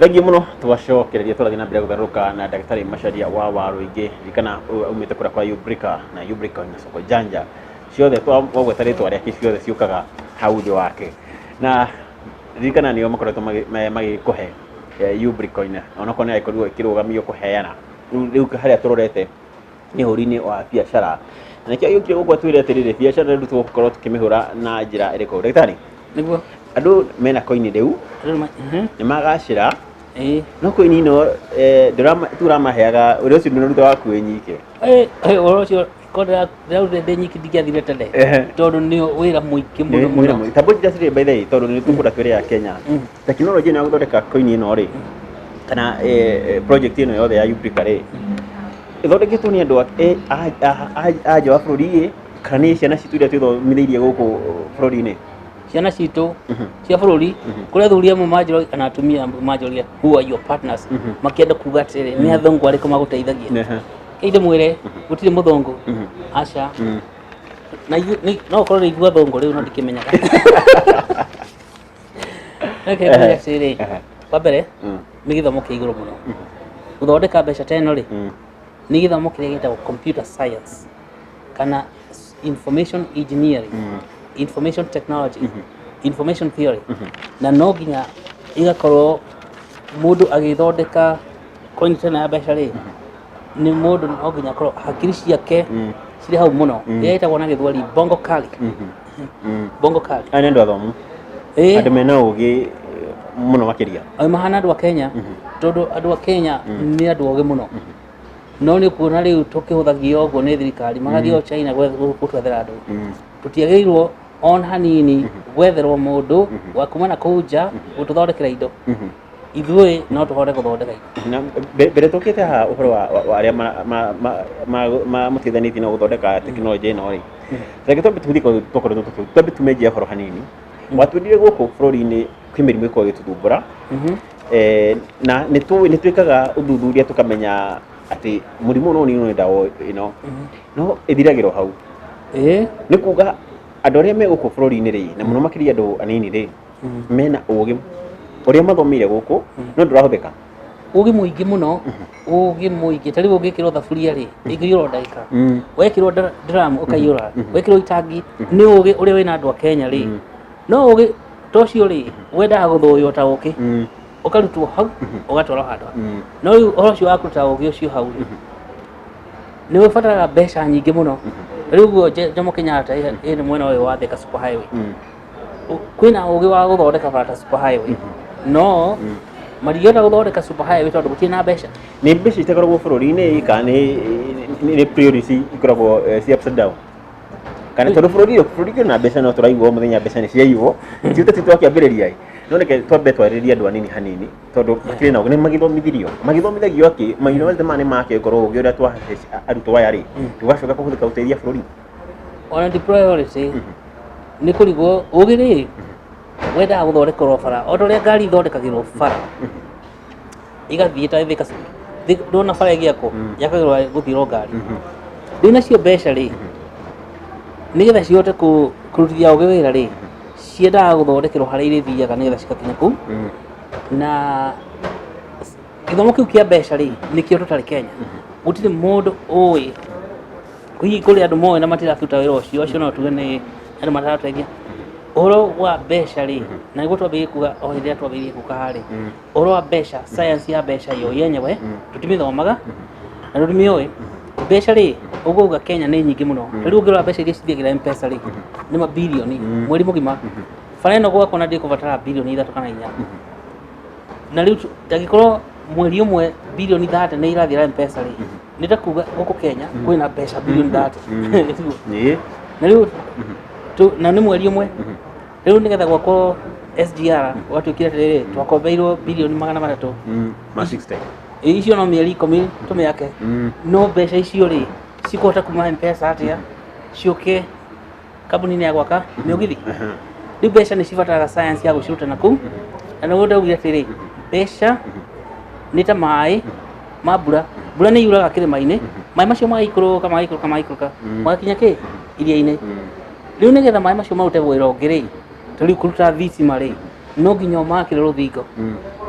Thengiũ mũno, twacokereria tũrathiĩ na mbere gũtharũrũka na ndagĩtarĩ Macharia wa Waruingĩ. Ririkana ũyũ aumĩte kũrĩa kwa Ubrika na Ubrika na soko janja ciothe twagweta rĩtwa rĩake ciothe ciũkaga hau thĩ wake, na ririkana nĩo makoretwo magĩkũhe Ubricoin onokorwo nĩ ĩrakorirwo ĩkĩrũgamio kũheana. Rĩu harĩa tũrorete nĩ ũhũri-inĩ wa biacara, na nĩkĩo agĩũkire gũkũ atwĩre atĩrĩrĩ, biacara rĩu tũgũkorwo tũkĩmĩhũra na njĩra ĩrĩkũ, ndagĩtarĩ? Nĩguo. Andũ mena koini rĩu nĩ magacĩra. No koini ĩno tũramaheaga ũrĩa ũcio ndũnaruta waku wĩ nyike. Ũhoro ũcio ko ndĩrarutire ndĩ nyiki ndingĩathire tene, tondũ nĩ wĩra mũingĩ mũno mũno. Ta mbũri just by the way, tondũ nĩ tũkũra twĩre ya Kenya tekinoronjĩ ĩno ya gũthondeka koini ĩno rĩ, kana project ĩno yothe ya Ubrika rĩ, ĩthondeketwo nĩ andũ a nja wa bũrũri ĩ, kana nĩ ciana citũ iria twĩthomithĩirie gũkũ bũrũri-inĩ? Ciana citũ cia bũrũri. Kũrĩ athuri amwe manjũragia kana atumia amwe manjũragia, "Who are your partners?" Makĩenda kuga atĩrĩrĩ, nĩ athũngũ arĩkũ magũteithagia? Ĩ ndĩmwĩre gũtirĩ mũthũngũ, aca. Na no ũkorwo nĩ ithuĩ athũngũ rĩu, no ndikĩmenyaga. Reke ngwĩre atĩrĩrĩ, wa mbere nĩ gĩthomo kĩa igũrũ mũno gũthondeka mbeca ta ĩno rĩ. Nĩ gĩthomo kĩrĩa gĩtagwo computer science kana information engineering, information technology, information theory, na no nginya igakorwo mũndũ agĩthondeka coin ta ĩno ya mbeca rĩ, nĩ mũndũ no nginya akorwo hakiri ciake cirĩ hau mũno, ĩrĩa ĩtagwo na gĩthweri bongo kali. Bongo kali. Aya nĩ andũ athomu, andũ mena ũgĩ mũno makĩria. Ayo mahana andũ a Kenya, tondũ andũ a Kenya nĩ andũ ogĩ mũno, no nĩ ũkuona rĩu tũkĩhũthagio ũguo nĩ thirikari, magathiĩ o China gũtwethera andũ. Tũtiagĩrĩirwo on hanini gwetherwo mũndũ wa kuma na kũu nja gũtũthondekera indo. Ithuĩ no tũhote gũthondeka indo. Na mbere tũkĩte haha ũhoro wa arĩa mamũteithanĩtie na gũthondeka tekinoronjĩ ĩno rĩ, reke twambe tũthiĩ twakoretwo twambe tume nja ũhoro hanini. Watwĩrire gũkũ bũrũri-inĩ kwĩ mĩrimũ ĩkoragwo ĩgĩtũthumbũra. Na nĩ twĩkaga ũthuthuria tũkamenya atĩ mũrimũ ũyũ no ũninwo nĩ ndawa ĩno, no ĩthiragĩra o hau. Nĩ kuga andũ arĩa me gũkũ bũrũri-inĩ rĩ, na mũno makĩria andũ anini rĩ, mena ũgĩ ũrĩa mathomeire gũkũ no ndũrahũthĩka. Ũgĩ mũingĩ mũno, ũgĩ mũingĩ. Ta rĩu ũngĩkĩrwo thaburia rĩ, ĩngĩiyũra o ndagĩka. Wekĩrwo drum ũkaiyũra, wekĩrwo itangi. Nĩ ũgĩ ũrĩa wĩna andũ a Kenya rĩ, no ũgĩ ta ũcio rĩ, wendaga gũthũywo ta ũkĩ, ũkarutwo hau ũgatwarwo handũ. No rĩu ũhoro ũcio wa kũruta ũgĩ ũcio hau rĩ, nĩ ũbataraga mbeca nyingĩ mũno. Rĩu ũguo Jomo Kenyatta ĩrĩ mwena ũyũ wa Thika Super Highway. Kwĩna ũgĩ wa gũthondeka bara ta super highway, no matingĩhota gũthondeka super highway tondũ gũtirĩ na mbeca. Nĩ mbeca itakoragwo bũrũri-inĩ kana nĩ priority ikoragwo ci upside down, kana tondũ bũrũri ũrĩ na mbeca, no tũraigua o mũthenya mbeca nĩ ciaiywo, ti ũteti twakĩambĩrĩria ĩ. No reke twambe twarĩrie andũ anini hanini, tondũ makĩrĩ na ũgĩ, nĩ magĩthomithirio, magĩthomithagio akĩ mayunivasĩtĩ maya nĩ makĩkorwo ũgĩ ũrĩa twahe arutwo aya rĩ, tũgacoka kũhũthĩka gũteithia bũrũri. Ona ti priority, nĩ kũrigwo. Ũgĩ rĩ, wendaga gũthondekerwo bara o ta ũrĩa ngari ithondekagĩrwo bara igathiĩ ta Thika. Ndona bara ĩgĩakwo yakagĩrwo gũthiĩrwo ngari. Rĩu nacio mbeca rĩ, nĩgetha cihote kũrutithia ũgĩ wĩra rĩ, ciendaga gũthondekerwo harĩa irĩthiaga nĩgetha cigakinya kũu. Na gĩthomo kĩu kĩa mbeca rĩ, nĩkĩo tũtarĩ Kenya. Gũtirĩ mũndũ ũĩ. Hihi kũrĩ andũ moĩ na matirakĩruta wĩra ũcio, acio no tuge nĩ andũ matarateithia ũhoro wa mbeca rĩ. Na nĩguo twambĩrĩrie kuga o hĩndĩ ĩrĩa twambĩrĩrie gũka haha rĩ, ũhoro wa mbeca, science ya mbeca yo yenyewe tũtimĩthomaga na tũtimĩũĩ. Mbeca rĩ, ũguo uga Kenya nĩ nyingĩ mũno. Rĩu ũngĩrora mbeca iria cithiagĩra M-Pesa rĩ, nĩ mabirioni mweri mũgima. Bara ĩno gwakwa na ndĩkũbatara birioni 3 kana 4. Na rĩu ndangĩkorwo mweri ũmwe birioni 30 nĩ irathiĩra M-Pesa rĩ, nĩ ta kuga gũkũ Kenya kwĩna mbeca birioni 30. Na rĩu na nĩ mweri ũmwe. Rĩu nĩgetha gwakwo SGR gwatuĩkire atĩrĩrĩ, twakombeirwo birioni 300. Ma 60. Ĩ, icio no mĩeri 10 tũmĩake. No mbeca icio rĩ, cikũhota kuma M-Pesa atĩa ciũke kambuni-inĩ ya gwaka mĩũgithi? Rĩu mbeca nĩ cibataraga science ya gũciruta na kũu. Na nĩguo ndaugire atĩrĩ, mbeca nĩ ta maĩ ma mbura. Mbura nĩ yuraga kĩrĩma-inĩ, maĩ macio magaikũrũka, magaikũrũka, magaikũrũka, magakinya kĩ iria-inĩ. Rĩu nĩgetha maĩ macio marute wĩra ũngĩ rĩ, ta rĩu kũruta thitima rĩ, no nginya ũmakĩre rũthingo.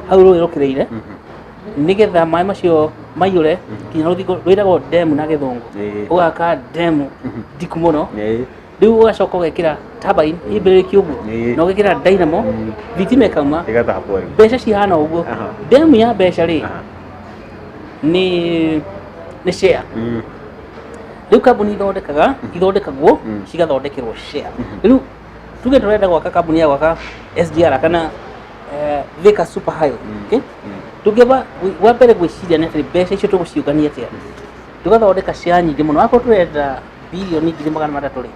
Hau rũĩ rũkĩrĩire, nĩgetha maĩ macio maiyũre nginya rũthingo rwĩtagwo demu na gĩthũngũ. Ũgaka demu ndiku mũno. Rĩu ũgacoka ũgekĩra turbine ĩmbĩrĩrĩki ũguo, na ũgekĩra dynamo, thitima ĩkauma. Ĩgatahwo rĩu. Mbeca cihana ũguo. Demu ya mbeca rĩ, nĩ share. Rĩu kambuni ithondekaga ithondekagwo, cigathondekerwo share. Rĩu tuge tũrenda gwaka kambuni ya gwaka SGR kana Thika Super Highway, okay? Tũngĩamba wa mbere gwĩciria nĩ atĩ mbeca icio tũgũciũngania atĩa? Tũgathondeka share nyingĩ mũno. Akorwo tũrenda 300 billion rĩ,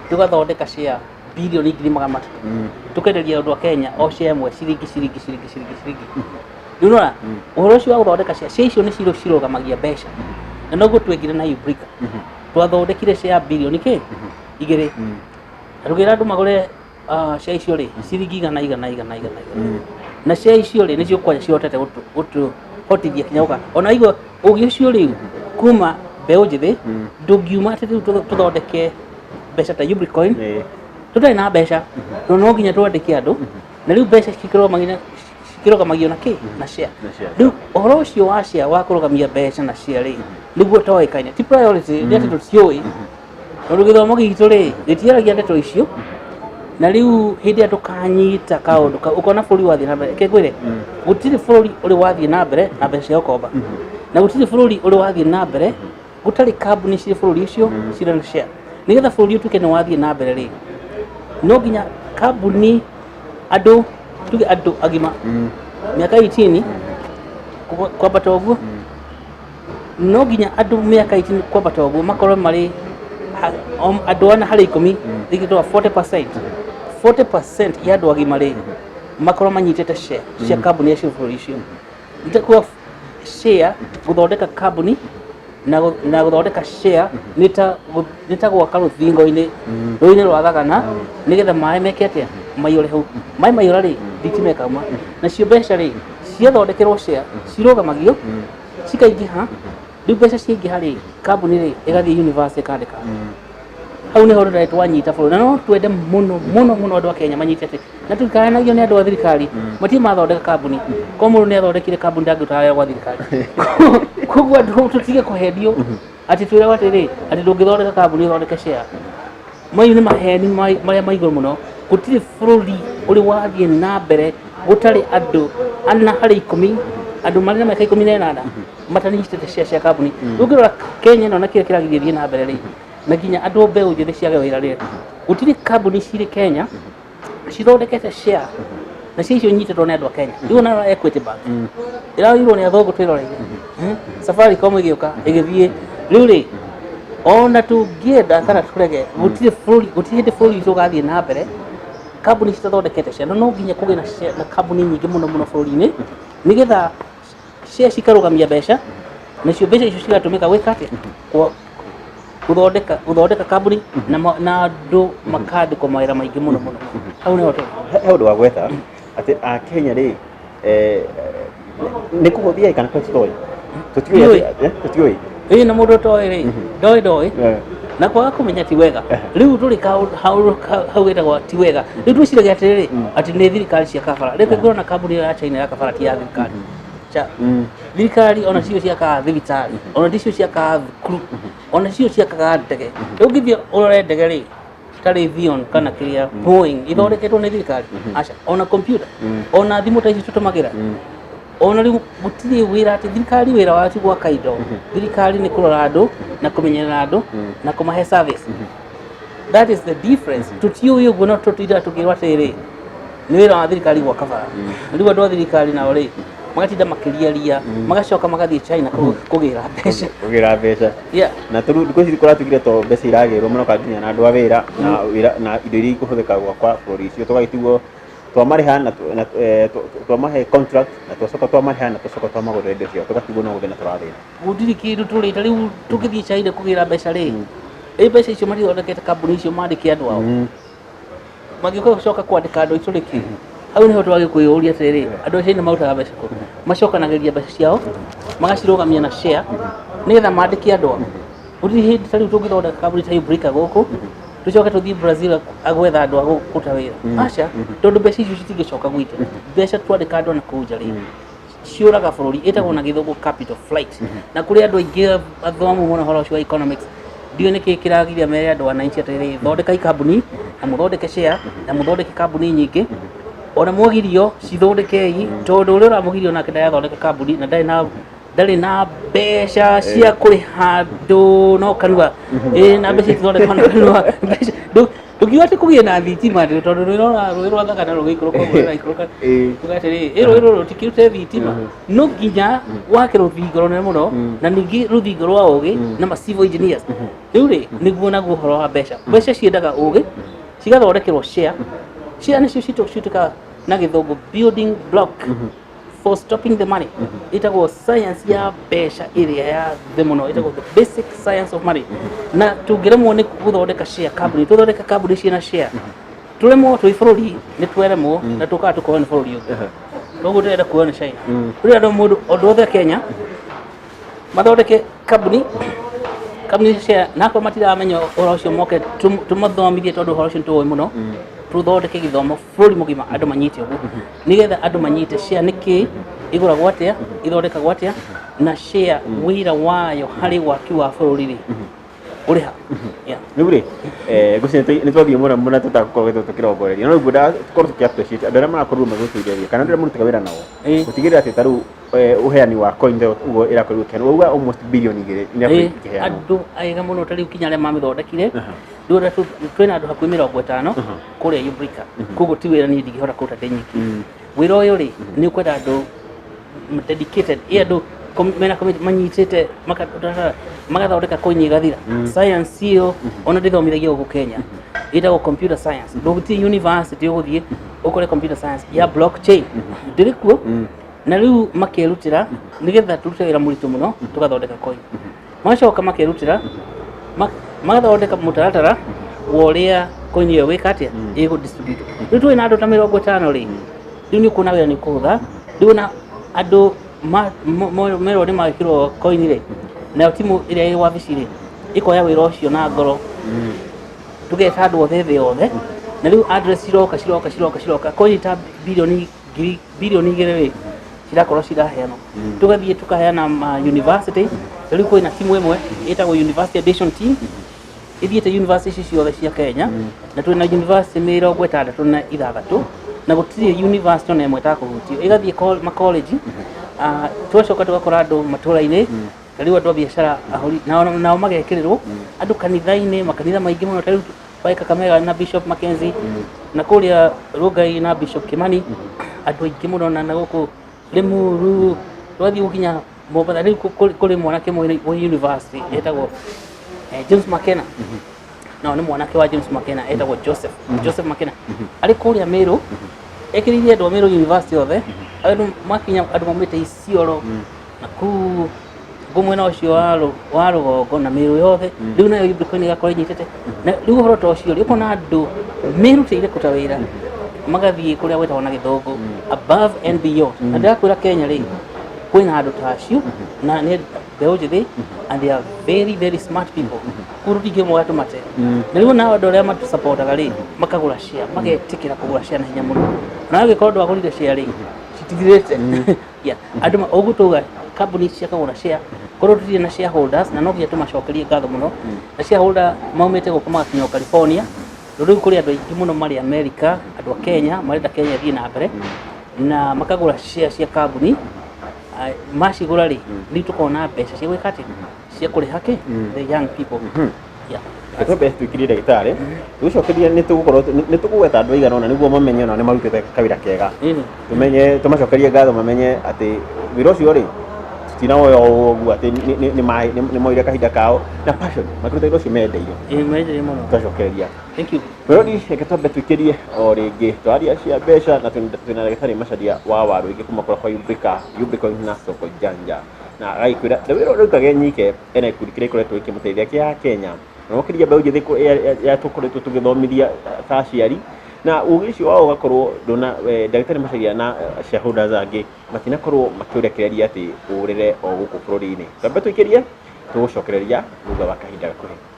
tũgathondeka share 300 billion, tũkenderia andũ a Kenya o share ĩmwe ciringi ciringi ciringi ciringi ciringi. Rĩu nona ũhoro ũcio wa gũthondeka share, share icio nĩ cirũgamagia mbeca, na noguo twekire na Ubrica. Twathondekire share 2 billion na tũkĩra andũ magũre share icio rĩ ciringi igana igana igana igana igana, na share icio rĩ nĩcio kwanja cihotete gũtũhotithia kinya gũka ona igua ũgĩ ũcio rĩu kuma mbeũ njĩthĩ. Ndũngiuma atĩ rĩu tũthondeke mbeca ta Ubricoin tũtarĩ na mbeca, tondũ no nginya twandĩke andũ, na rĩu mbeca cikĩrũgamagio na kĩ? Na share. Na share. Rĩu ũhoro ũcio wa share, wa kũrũgamia mbeca na share rĩ, nĩguo toĩkaine ti priority, nĩ atĩ tũtiũĩ, tondũ gĩthomo gitũ rĩ gĩtiaragia ndeto icio. Na rĩu hĩndĩ ĩrĩa tũkanyita kaũndũ kau, ũkona bũrũri wathiĩ na mbere. Reke ngwĩre, gũtirĩ bũrũri ũrĩ wathiĩ na mbere na mbeca cia gũkomba, na gũtirĩ bũrũri ũrĩ wathiĩ na mbere gũtarĩ kambuni cirĩ bũrũri ũcio cirĩ na share. Nĩgetha bũrũri ũtuĩke nĩ wathiĩ na mbere rĩ, no nginya kambuni, andũ, tuge andũ agima mĩaka 18 kwambata ũguo, no nginya andũ mĩaka 18 kwambata ũguo makorwo marĩ andũ 4 harĩ 10, thĩkĩtwa 40%, 40% ya andũ agima rĩ, makorwo manyitĩte share cia kambuni yacio bũrũri ũcio. Nĩ share gũthondeka kambuni na gũthondeka share nĩ ta gwaka rũthingo-inĩ rũĩ-inĩ rwa Thagana, nĩgetha maĩ meke atĩa? Maiyũre hau. Maĩ maiyũra rĩ, thitima ĩkauma. Nacio mbeca rĩ, ciathondekerwo share cirũgamagio cikaingĩha. Rĩu mbeca ciaingĩha rĩ, kambuni rĩ ĩgathiĩ university ĩkandĩka. Hau nĩho tũtarĩ twanyita bũrũri, na no twende mũno mũno mũno andũ a Kenya manyite atĩ na tũtikanagio nĩ andũ a thirikari matirĩ mathondeka kambuni. Ko mũndũ nĩ athondekire kambuni, ndangĩruta wĩra gwa thirikari. Koguo andũ tũtige kũhenio atĩ twĩragwo atĩrĩ, atĩ ndũngĩthondeka kambuni ũthondeke share. Macio nĩ maheni marĩa ma igũrũ mũno. Gũtirĩ bũrũri ũrĩ wathiĩ na mbere gũtarĩ andũ 4 harĩ 10, andũ marĩ na mĩaka 18 matanyitĩte share cia kambuni. Rĩu ũngĩrora Kenya ĩno na kĩrĩa kĩragiria ĩthiĩ na mbere rĩ, na nginya andũ mbeũ njĩthĩ ciage wĩra rĩ, gũtirĩ kambuni cirĩ Kenya cithondekete share na cia icio nyitĩtwo nĩ andũ a Kenya. Rĩu ona Equity Bank ĩraoirwo nĩ athũngũ twĩroreire. Safaricom ĩgĩũka ĩgĩthiĩ. Rĩu rĩ, ona tũngĩenda kana tũrege, gũtirĩ bũrũri, gũtirĩ hĩndĩ bũrũri witũ ũgathiĩ na mbere kambuni citathondekete share. Na no nginya kũgĩe na share na kambuni nyingĩ mũno mũno bũrũri-inĩ, nĩgetha share cikarũgamia mbeca, nacio mbeca icio cigatũmĩka gwĩka atĩa? Gũthondeka kambuni na andũ makandĩkwo mawĩra maingĩ mũno mũno. Hau nĩho tũrĩ. He ũndũ wa gwetha atĩ akenya rĩ, nĩ kũhũthia kana tũtoĩ? Tũtiũĩ. Ndiũĩ. Tũtiũĩ. Ĩĩ, na mũndũ ũtoĩ rĩ, ndoĩ ndoĩ, na kwaga kũmenya ti wega. Rĩu tũrĩ hau hau getagwo ti wega. Rĩu twĩciragia atĩrĩrĩ, atĩ nĩ thirikari cia kabara. Rĩu ngĩrona kambuni ĩyo ya China ya kabara ti ya thirikari. Cha thirikari ona cio ciakaga thibitarĩ, ona ticio ciakaga thukuru, ona cio ciakaga ndege. Rĩu ũngĩthiĩ ũrore ndege rĩ, ta Raytheon kana kĩrĩa Boeing, ithondeketwo nĩ thirikari? Aca. Ona computer, ona thimũ ta ici tũtũmagĩra, ona rĩu gũtirĩ wĩra atĩ thirikari wĩra wao ti gwaka indo. Thirikari nĩ kũrora andũ na kũmenyerera andũ na kũmahe service. That is the difference. Tũtiũĩ ũguo, no tũtindaga tũkĩrwo atĩrĩrĩ, nĩ wĩra wa thirikari gwaka bara. Rĩu andũ a thirikari nao rĩ, magatinda makĩriaria, magacoka magathiĩ China kũgĩra mbeca. Kũgĩra mbeca. Na tũrĩu thikũ ici kũratwĩkire to mbeca iragĩrwo, maroka nginya na andũ a wĩra na wĩra na indo iria ikũhũthĩka gwaka bũrũri ũcio. Tũgagĩtigwo twamarĩha na twamahe contract, na twacoka twamarĩha na twacoka twamagũrĩra indo ciao, tũgatigwo no gũthĩna tũrathĩna. Gũtirĩ kĩndũ tũrĩte. Rĩu tũngĩthiĩ China kũgĩra mbeca rĩ, ĩ mbeca icio matithondekete kambuni icio mandĩke andũ ao, mangĩũka gũcoka kwandĩka andũ aitũ rĩkĩ? Hau nĩho twagĩ kwĩyũria atĩrĩrĩ, andũ a China marutaga mbeca kũ? Macokanagĩrĩria mbeca ciao magacirũgamia na share nĩgetha mandĩke andũ ao. Gũtirĩ hĩndĩ ta rĩu tũngĩthondeka kambuni ta Ubrica gũkũ. Tucoke tuthiĩ Brazil agwetha andũ a kũruta wĩra? Aca, tondũ mbeca icio citingĩcoka gwitũ. Mbeca twandĩka andũ na kũu nja rĩ, ciũraga bũrũri, ĩtagwo na gĩthũngũ capital flight. Na kũrĩ andũ aingĩ athomu mũno ũhoro ũcio wa economics. Ndiũĩ nĩkĩ kĩragiria mere andũ wananchi atĩrĩrĩ, thondekai kambuni na mũthondeke share na mũthondeke kambuni nyingĩ, ona mwagirio cithondekei, tondũ ũrĩa ũramũgirio nake ndarathondeka kambuni na ndarĩ na mbeca cia kũrĩha andũ no kanua. Ĩ na mbeca ithondekwo na kanua. Mbeca ndũkiuga atĩ kũgĩe na thitima atĩ tondũ rũĩ rũĩ rwa Thagana rũgĩikũrũka ũguo rũraikũrũka. Tuga atĩrĩrĩ, ĩ rũĩ rũrũ rũtikĩrute thitima, no nginya wake rũthingo rũnene mũno na ningĩ rũthingo rwa ũgĩ na ma civil engineers. Rĩu rĩ, nĩguo naguo ũhoro wa mbeca, mbeca ciendaga ũgĩ, cigathondekerwo share. Share nĩcio cituĩkaga na gĩthũngũ building block for stopping the money. Ĩtagwo science ya mbeca ĩrĩa ya thĩ mũno, ĩtagwo the basic science of money. Na tũngĩremwo nĩ gũthondeka share company, tũthondeke kambuni ciĩna share, tũremwo twĩ bũrũri, nĩ tweremwo na tũkaga tũkoywo nĩ bũrũri ũngĩ. Koguo tũrenda kuoywo nĩ China. Tũrenda mũndũ ũndũ othe Kenya mathondeke kambuni share, na akorwo matiramenya ũhoro ũcio, moke tũmathomithie, tondũ ũhoro ũcio nĩ tũũĩ mũno. Tũthondeke gĩthomo bũrũri mũgima, andũ manyite ũguo, nĩgetha andũ manyite share nĩ kĩ, ĩgũragwo atĩa, ĩthondekagwo atĩa, na share wĩra wayo harĩ waki wa bũrũri rĩ ũrĩ ha. Yeah. Rĩu rĩ, ngwĩciria nĩ twathiĩ mũno mũno tũtagũkorwo tũkĩrongoreria, no ngwenda tũkorwo tũkĩ appreciate andũ arĩa marakorirwo magĩgũteithĩrĩria kana andũ arĩa marutaga wĩra nao gũtigĩrĩra atĩ ta rĩu ũheani wa coin ta ũguo ĩrakorirwo ĩkĩheanwo, wauga almost 2 billion ĩrakorirwo ĩkĩheanwo. Andũ aega mũno, ta rĩu kinya arĩa mamĩthondekire. Rĩu ũrĩa twĩna andũ hakuhĩ 50 kũrĩa Ubrica, koguo ti wĩra niĩ ndingĩhota kũruta ndĩ nyiki. Wĩra ũyũ rĩ, nĩ ũkwenda andũ dedicated, ĩ andũ mena manyitĩte magathondeka coin ĩgathira. Science ĩyo ona ndĩthomithagia gũkũ Kenya, ĩtagwo computer science. Ndũgũthiĩ university ũgũthiĩ ũkore computer science ya blockchain ndĩrĩ kuo. Na rĩu makerutĩra nĩgetha tũrute wĩra mũritũ mũno tũgathondeka coin. Magacoka makerutĩra magathondeka mũtaratara wa ũrĩa coin ĩyo ĩgwĩka atĩa, ĩgũ distribute. Rĩu twĩ na andũ ta 50 rĩ, rĩu nĩ ũkuona wĩra nĩ kũhũtha. Rĩu ona andũ merwo nĩ magĩkĩrwo coin rĩ, nayo timu ĩrĩa ĩ wabici rĩ, ĩkoya wĩra ũcio na ngoro. Tũgeta andũ othe thĩ yothe, na rĩu address ciroka, ciroka, ciroka, ciroka, coin ta bilioni ngiri 2 billion rĩ, cirakorwo ciraheanwo. Tũgathiĩ tũkaheana ma university. Rĩu kwĩna timu ĩmwe ĩtagwo University Edition Team, ithiĩte university ici ciothe cia Kenya, na twĩna university 66, na gũtirĩ university ona ĩmwe ĩtakũhutio. Ĩgathiĩ ma college. Ah, twacoka tũgakora andũ matũra-inĩ, ta rĩu andũ a biacara, ahũri nao magekĩrĩrwo, andũ kanitha-inĩ, makanitha maingĩ mũno, ta rĩu wa Kakamega na Bishop Mackenzie, na kũrĩa Rongai na Bishop Kimani, andũ aingĩ mũno, na gũkũ Limuru, twathiĩ gũkinya Mombatha. Rĩu kũrĩ mwanake ũmwe wa university etagwo James Makena. No nĩ mwanake wa James Makena etagwo Joseph, Joseph Makena arĩ kũrĩa Meru, ekĩrĩire andũ a Meru University othe. Andũ makinya, andũ maumĩte Isiolo na kuu ngũ mwena ũcio wa rũgongo na Meru yothe. Rĩu nayo Ubricoin ĩgakorwo ĩnyitĩte. Na rĩu ũhoro ta ũcio rĩ, ũkona andũ merutĩire kũruta wĩra, magathiĩ kũrĩa gwĩtagwo na gĩthũngũ above and beyond. Na ndĩrakwĩra Kenya rĩ, kwĩna andũ ta acio, na nĩ mbeũ njĩthĩ and they are very very smart people. Koguo tũtingĩmoya tũmate. Na rĩu nao andũ arĩa matũsapotaga rĩ, makagũra share, magetĩkĩra kũgũra share na hinya mũno. Na angĩkorwo ndwagũrire share rĩ, citithirĩte. Yeah. Andũ ũguo tauga kambuni ciakagũra share, korwo tũtirĩ na shareholders, na no nginya tũmacokerie ngatho mũno. Na shareholder maumĩte gũkũ magakinya o California. Rĩu kũrĩ andũ aingĩ mũno marĩ America, andũ a Kenya marenda Kenya ĩthiĩ na mbere, na makagũra share cia kambuni. Ah, macigũra rĩ, rĩu tũkona mbeca cia gwĩka atĩ, cia kũrĩha kĩ the young people. Yeah. Twambe twĩkirie ndagĩtarĩ tũgĩcokeria, nĩ tũgũkorwo nĩ tũgũgweta andũ aigana ũna nĩguo mamenye ona nĩ marutĩte kawĩra kega. Tũmenye tũmacokerie ngatho, mamenye atĩ wĩra ũcio rĩ, tũtinawoya o ũguo, atĩ nĩ moire kahinda kao na passion makĩruta wĩra ũcio mendeire. Ĩĩ, mendeire mũno. Twacokeria. Thank you. Mwĩrori, reke twambe twĩkĩrie o rĩngĩ twaria cia mbeca na twĩna ndagĩtarĩ Macharia wa Waruingi kuma kũrĩa kwa Ubrica, Ubricoin na Soko Janja, na agagĩkwĩra wĩra ũrĩa ũrutage nyike ena gĩkundi kĩrĩa gĩkoretwo gĩkĩmũteithia kĩa Kenya, na makĩria mbeũ njĩthĩ ya tũkoretwo tũgĩthomithia ta aciari, na ũgĩ ũcio wao ũgakorwo ndũna ndagĩtarĩ Macharia na shareholders angĩ matinakorwo makĩũrekereria atĩ ũrĩre o gũkũ bũrũri-inĩ. Twambe tũikĩrie, tũgũcokereria thutha wa kahinda gakuhĩ.